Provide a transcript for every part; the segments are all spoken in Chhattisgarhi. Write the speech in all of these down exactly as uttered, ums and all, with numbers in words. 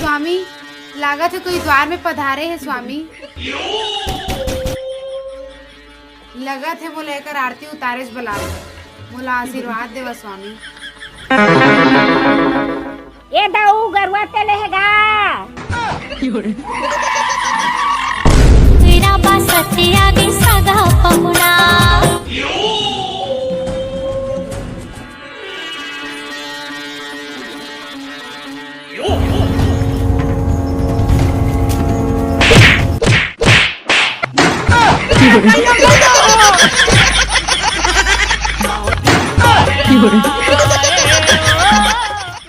स्वामी, लागत हे कोई द्वार में पधारे हे स्वामी। लगत हे मोला एकर आरती उतारेच बला, मोला आशीर्वाद देवा स्वामी। ए दाऊ, गरुवा ते लेहे गा। तेरा बासती आगे सगा पहुना।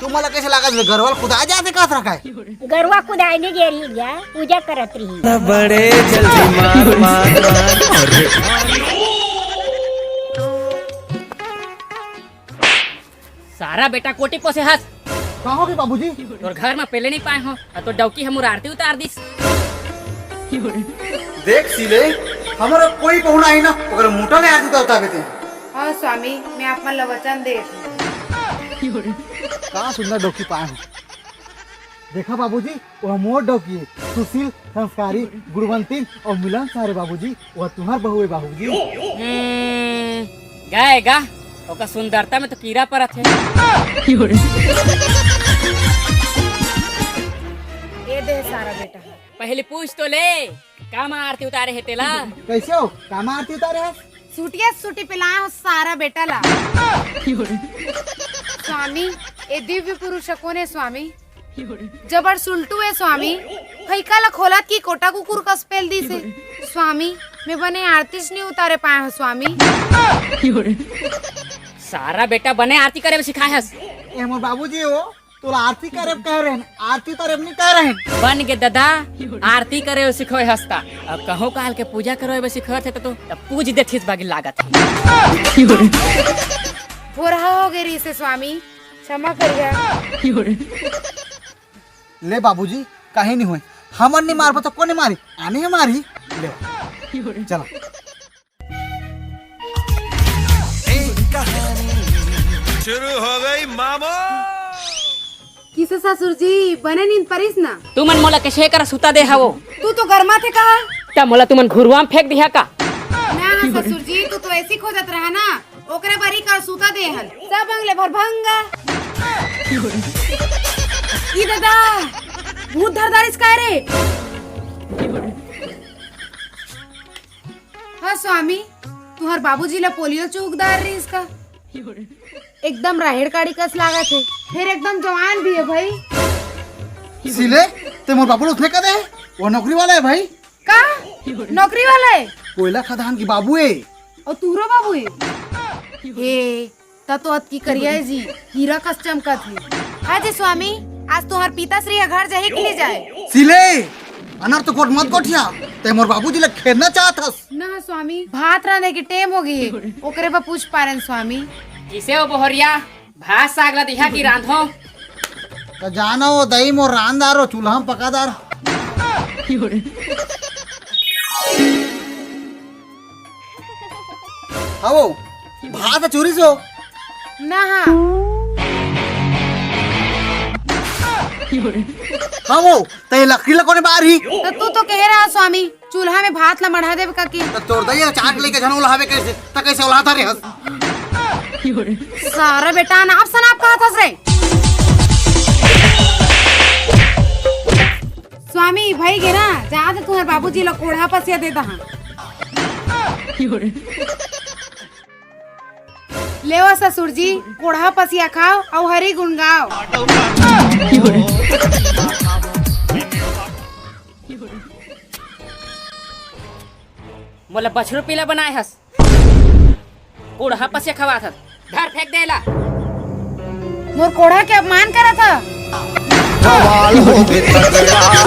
तुम्हाला कसे लागत, गरवाल कुदा जाते का रखा है? गरवा कुदाय नहीं दे रही क्या, पूजा करत रही। बड़े जल्दी मार, मार, मार। सारा बेटा कोटी पोसे हस। का हो गे बाबूजी? तोर घर में पहले नहीं पाए हो, अउ तो डौकी हमर आरती उतार दिस। देख सीले, हमारा कोई पहुना ही ना, ओकर मोटा ले आरती उतार देते हैं। हाँ स्वामी, मैं आप मन ला वचन देत हूँ। का सुंदर डौकी पाए हो। देखा बाबूजी, वो मोर डौकी है, सुशील, संस्कारी, गुणवंतीन अउ मिलनसार हे बाबूजी, वो तुहार बहू हे बाबूजी। हम्म, गए गा, ओकर सुंदरता में तो कीड़ा परत हे। ये दे सारा बेटा। पहले पूछ तो ले, का मा आरती उतारे हे तेला? कैसे हो? का मा आरती उतारे हे? सूटिया सूटी पिलाए हो सारा बेटा ला। स्वामी, ए दिव्य पुरुष कोन हे स्वामी? जबर सुलटू हे स्वामी, फैका ला खोलत की कोटा कुकुर कस पेल दिस हे। स्वामी, मैं बने आरती च नहीं उतारे पाए हो स्वामी। सारा बेटा बने आरती करे सिखाए हस। ए मोर बाबूजी हो, तोला आरती करे कह रहे हैं, आरती उतारे नहीं कह रहे हैं। बन गे दादा, आरती करे सिखोए हस्ता। अब कहो काल के पूजा करो सिखोए थे तो, तो पूज देथिस बागी लागत हे। थोरहा हो गे रहिस हे स्वामी, क्षमा करिया। ले बाबूजी, काहे नहीं होए, हमन नहीं मारबो तो कोने मारी? आने हे मारी। ले, चला। शुरू हो गई मामो। किसे ससुर जी, बने नींद परिस ना? तुमन मोला कैसे कर सुता दे हवो? तू तो गरमा थे कहा? त मोला तुमन घुरुआ में फेंक दिहा का? ना, ना ससुर जी, तू तो ऐसी खोजत रहा ना, ओकरे बरी का सुता दे हन। सब अंगले भर भंगा। ई दादा, भूत धर दारिस काय रे? हाँ स्वामी, तुहर बाबूजी ला पोलियो चूक दार रहिस का? एकदम राहेड़ काड़ी कस लागत हे, फिर एकदम जवान भी हे भाई। सीले, ते मोर बाबू ला उसने कह दे, वो नौकरी वाला हे भाई। का? नौकरी वाला हे? कोयला खदान की बाबू हे। अउ तुहरो बाबू हे? हे, त तो अतकी करिया हे जी, हीरा कस चमकत हे। हाँ जी स्वामी, आज तुहर पिताश्री ह घर जाही कि नहीं जाए? सीले, अनर तो गोठ मत गोठिया, ते मोर बाबूजी ला खेदना चाहत हस। ना स्वामी, भात रांधे के टेम हो गई, ओकरे बर पूछ पारेन स्वामी। किसे हो बोहरिया, भात साग ला दिहा कि रांधो? त जानो वो दई मोर रांधदार हो, चूल्हा में पकादार। हवो, भात चूरी सो। ना हा। हवो, त ये लकड़ी ला कोने बार ही? त तू तो कहे रहा स्वामी, चूल्हा में भात ला मढ़ा देवे का के। त तोर दई चाट लेके झन ओला हवे कैसे? त कैसे ओला था रे हस? सारा बेटा अनाप सनाप कहा था रे। स्वामी, भई गे ना, जा तो तुम्हार बाबूजी ला कोढ़ा पसिया दे दहा। लेवा ससुर जी, कोढ़ा पसिया खाव अउ हरि गुण गाव। मोला बछरू पीला बनाए हस, कोढ़ा पसिया खवात हस, धर फेंक दे ला। मोर कोढ़ा के अपमान करत ह। बवाल हो गे तगड़ा।